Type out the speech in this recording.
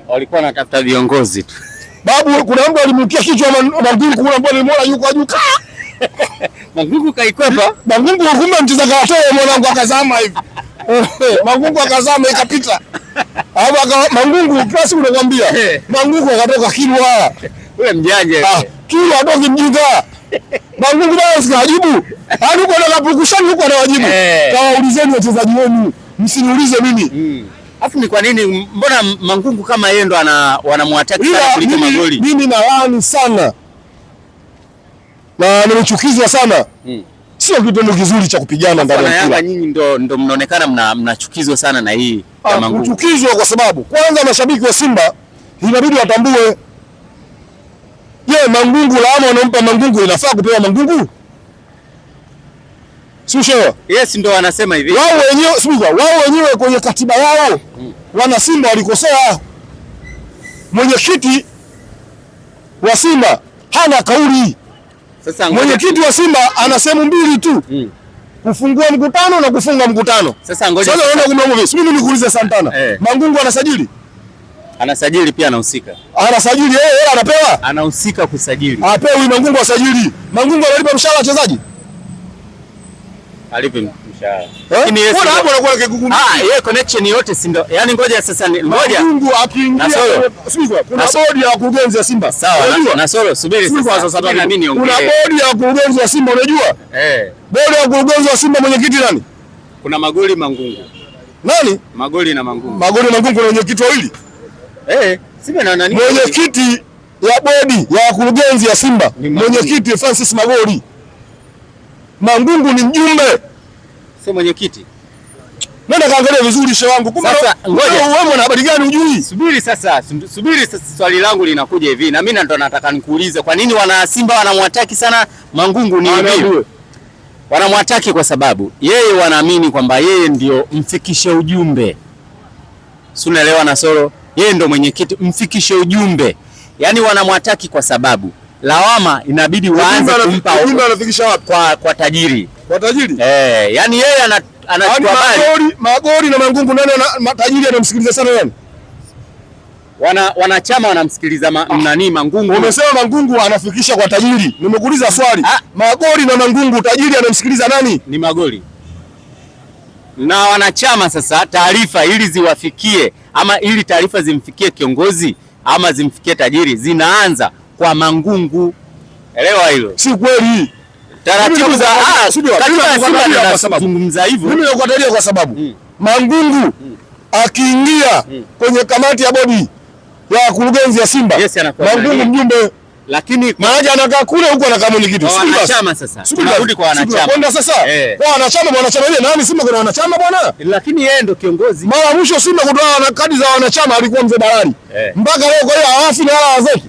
Walikuwa wanatafuta viongozi tu. Babu, kuna mtu alimrukia kichwa Mangungu, kuna mtu nilimwona yuko juu. Mangungu kaikwepa. Mangungu kumbe mcheza karate mwanangu akazama hivi. Mangungu akazama ikapita. Hapo Mangungu kila siku nakwambia. Mangungu akatoka Kilwa. Ule mjanja. Ah, Kilwa atoki mjinga. Mangungu bwana sikajibu. Yaani huko na kapukushani huko anawajibu. Kawaulizeni wachezaji wenu. Msiniulize mimi. Alafu ni kwa nini mbona Mangungu kama yeye ndo wanamwataki sana kuliko Magoli? Mimi nalaani sana. Na nimechukizwa sana. Sio kitendo kizuri cha kupigana ndani ya mpira. Nyinyi ndo mnaonekana mnachukizwa sana na hii ya Mangungu. Kuchukizwa kwa sababu kwanza mashabiki wa Simba inabidi watambue, je, Mangungu lawama wanampa Mangungu inafaa kupewa Mangungu? Si ushewa? Yes, ndo wanasema hivi. Wao wenyewe sikiza, wao wenyewe kwenye katiba yao wana Simba walikosea. Mwenyekiti wa Simba hana kauli. Sasa mwenyekiti wa Simba ana sehemu mbili tu. Kufungua mkutano na kufunga mkutano. Sasa ngoja. Sasa unaona kumbe mimi nikuulize Santana. Mangungu anasajili? Anasajili pia anahusika. Anasajili yeye anapewa? Anahusika kusajili. Apewi Mangungu asajili. Mangungu analipa mshahara wachezaji? Alipi mshahara. Lakini yeye hapo anakuwa kigugumizi. Ah, yeye connection yote si ndio? Yaani ngoja sasa ngoja. Mangungu akiingia kuna bodi ya wakurugenzi ya Simba. Sawa, na Solo subiri sasa. Na mimi niongee. Kuna bodi ya wakurugenzi wa Simba unajua? Bodi ya wakurugenzi wa Simba mwenyekiti nani? Kuna Magoli Mangungu. Nani? Magoli na Mangungu. Magoli na Mangungu kuna mwenyekiti wawili. Simba na nani? Mwenyekiti ya bodi ya wakurugenzi ya Simba, mwenyekiti Francis Magoli. Mangungu ni mjumbe. Sio mwenyekiti. Nenda kaangalia vizuri shehe wangu. Kumbe sasa ngoja wewe una habari gani hujui? Subiri sasa, subiri sasa, swali langu linakuja hivi na mimi ndo nataka nikuulize kwa nini wana Simba wanamwataki sana Mangungu ni hivi? Wanamwataki kwa sababu yeye wanaamini kwamba yeye ndio mfikishe ujumbe. Si unaelewa na Solo? Yeye ndio mwenyekiti, mfikishe ujumbe. Yaani wanamwataki kwa sababu lawama inabidi waanze kumpa ujumbe. Anafikisha wapi? Kwa tajiri. Kwa tajiri? Yani yeye anachukua habari. Magoli na Mangungu nani tajiri anamsikiliza sana nani? Wanachama wanamsikiliza nani Mangungu. Umesema Mangungu anafikisha kwa tajiri. Nimekuuliza swali. Magoli na Mangungu tajiri anamsikiliza nani? Ni Magoli. Na wanachama sasa taarifa ili ziwafikie ama ili taarifa zimfikie kiongozi ama zimfikie tajiri zinaanza kwa Mangungu. Elewa hilo. Si kweli. Taratibu za katiba Simba zungumza hivyo. Mimi nakukatalia kwa sababu Mangungu akiingia kwenye kamati ya bodi ya wakurugenzi ya Simba, yes, Mangungu mjumbe, lakini maana anakaa kule huko anakaa mwenyekiti. Kwa wanachama sasa. Tunarudi kwa wanachama. Kwenda sasa. Kwa wanachama wanachama ile nani Simba kuna wanachama bwana? Lakini yeye ndo kiongozi. Mara mwisho Simba kutoa na kadi za wanachama alikuwa mzee Barari. Mpaka leo kwa hiyo hawafi na wala wazeki.